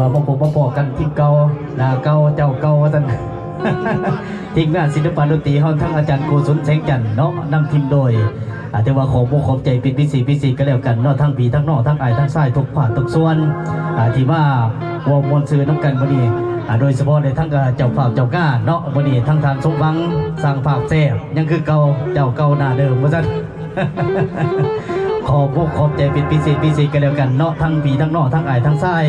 ມາພົບມາພໍ້ກັນທີມເກົ່າ ໜ້າເກົ່າເຈົ້າເກົ່າວ່າຊັ້ນ ທີມງານສິລະປະດົນຕີເຮົາ ທັງອາຈານໂກສົນ ແສງຈັນເນາະ ນຳທີມໂດຍ ອາ ຖືວ່າຂອບອົກຂອບໃຈເປັນພິເສດພິເສດກໍແລ້ວກັນເນາະ ທັງພີ່ທັງນ້ອງ ທັງອ້າຍທັງຊາຍ ທຸກພາກທຸກສ່ວນ ອາ ທີ່ມາຮ່ວມມ່ວນຊື່ນນຳກັນມື້ນີ້ ອາ ໂດຍສະເພາະແລ້ວທັງ ອາ ເຈົ້າພາບເຈົ້າງານເນາະ ມື້ນີ້ທັງທ່ານສົມຫວັງ ຊ່າງພາບແຊບ ຍັງຄືເກົ່າ ເຈົ້າເກົ່າໜ້າເດີມວ່າຊັ້ນ ຂອບອົກຂອບໃຈເປັນພິເສດພິເສດກໍແລ້ວກັນເນາະ ທັງພີ່ທັງນ້ອງ ທັງອ້າຍທັງຊາຍ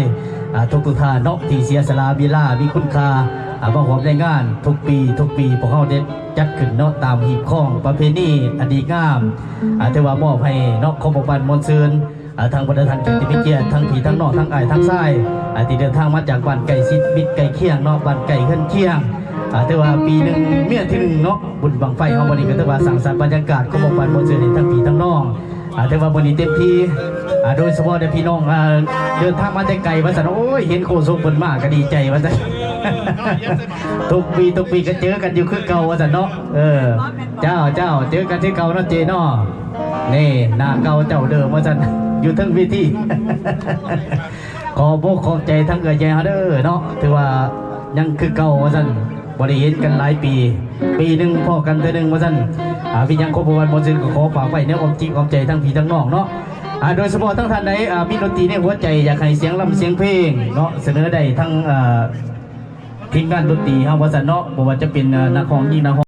ອາ ທຸກໆທ່ານເນາະ ທີ່ເສຍສະຫຼະເວລາ ມີຄຸນຄ່າ ອາ ມາຮ່ວມໃນງານທຸກປີ ທຸກປີ ພວກເຮົາໄດ້ຈັດຂຶ້ນເນາະ ຕາມຮີດຄອງປະເພນີອັນດີງາມ ອາ ຖືວ່າມອບໃຫ້ເນາະ ຄອບຄົວບ້ານມ່ວນຊື່ນ ອາ ທາງບັນດາທ່ານແຂກທີ່ມີກຽດ ທັງພີ່ທັງນ້ອງ ທັງອ້າຍທັງຊາຍ ອາ ທີ່ເດີນທາງມາຈາກບ້ານໃກ້ຊິດມິດໃກ້ຄຽງເນາະ ບ້ານໃກ້ເຮືອນຄຽງ ອາ ຖືວ່າປີໜຶ່ງເມຍທີໜຶ່ງເນາະ ບຸນບັ້ງໄຟເຮົາມື້ນີ້ກໍຖືວ່າສ້າງສັນບັນຍາກາດ ຄອບຄົວບ້ານມ່ວນຊື່ນໃຫ້ທັງພີ່ທັງນ້ອງ ອາ ຖືວ່າມື້ນີ້ເຕັມທີ່ ອາ ໂດຍສະເພາະແຕ່ພີ່ນ້ອງ ອາ ເດີນທາງມາແຕ່ໄກວ່າຊັ້ນ ໂອ້ຍ ເຫັນໂຄສົກເພິ່ນມາກໍດີໃຈວ່າຊັ້ນ ທຸກປີ ທຸກປີກໍເຈີກັນຢູ່ຄືເກົ່າວ່າຊັ້ນເນາະ ເອີ ເຈົ້າ ເຈົ້າ ເຈີກັນຄືເກົ່າເນາະເຈເນາະ ນີ້ ໜ້າເກົ່າເຈົ້າເດີມວ່າຊັ້ນ ຢູ່ເທິງເວທີ ຂອບອົກຂອບໃຈທັງເອື້ອຍໃຫຍ່ເຮົາເດີເນາະ ຖືວ່າຍັງຄືເກົ່າວ່າຊັ້ນ ບໍ່ໄດ້ເຫັນກັນຫຼາຍປີ ປີໜຶ່ງພໍ້ກັນເທື່ອໜຶ່ງວ່າຊັ້ນ ອາ ມີຫຍັງຄອບຄົວບ້ານມ່ວນຊື່ນກໍຂໍຝາກໄວ້ໃນອ້ອມຈິດອ້ອມໃຈທັງພີ່ທັງນ້ອງເນາະ ອາ ໂດຍສະເພາະທັງທ່ານໃດ ອາ ມີດົນຕີໃນຫົວໃຈ ຢາກໃຫ້ສຽງລຳສຽງເພງເນາະ ສະເໜີໄດ້ທັງ ອາ ທີມງານດົນຕີເຮົາວ່າຊັ້ນເນາະ ບໍ່ວ່າຈະເປັນ ອາ ນັກຮ້ອງຍິງ ນັກ